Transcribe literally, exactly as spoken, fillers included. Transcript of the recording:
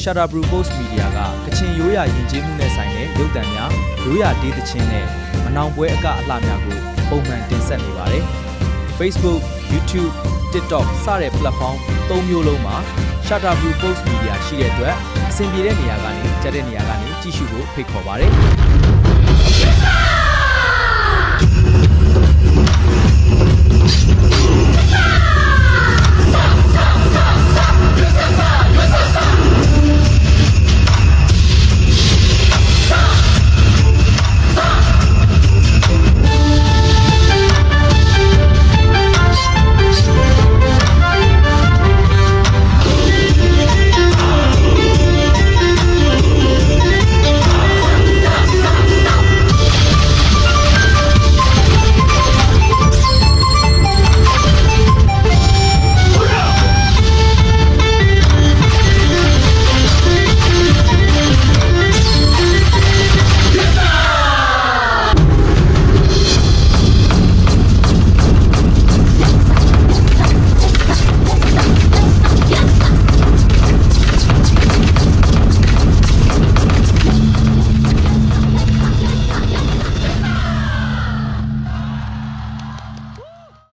Shutterbrew Post Media က ကချင်ရိုးရာယဉ်ကျေးမှုနဲ့ဆိုင်တဲ့ရုပ်သံများ၊ ရိုးရာတေးသီချင်းနဲ့ မနောင်ပွဲအကအလှများကို ပုံမှန်တင်ဆက်နေပါတယ်။ Facebook, YouTube, TikTok စတဲ့ platform သုံးမျိုးလုံးမှာ Shutterbrew Post Media ရှိတဲ့အတွက် အဆင်ပြေတဲ့နေရာကနေ၊ ကြိုက်တဲ့နေရာကနေ ကြည့်ရှုဖို့ဖိတ်ခေါ်ပါတယ်။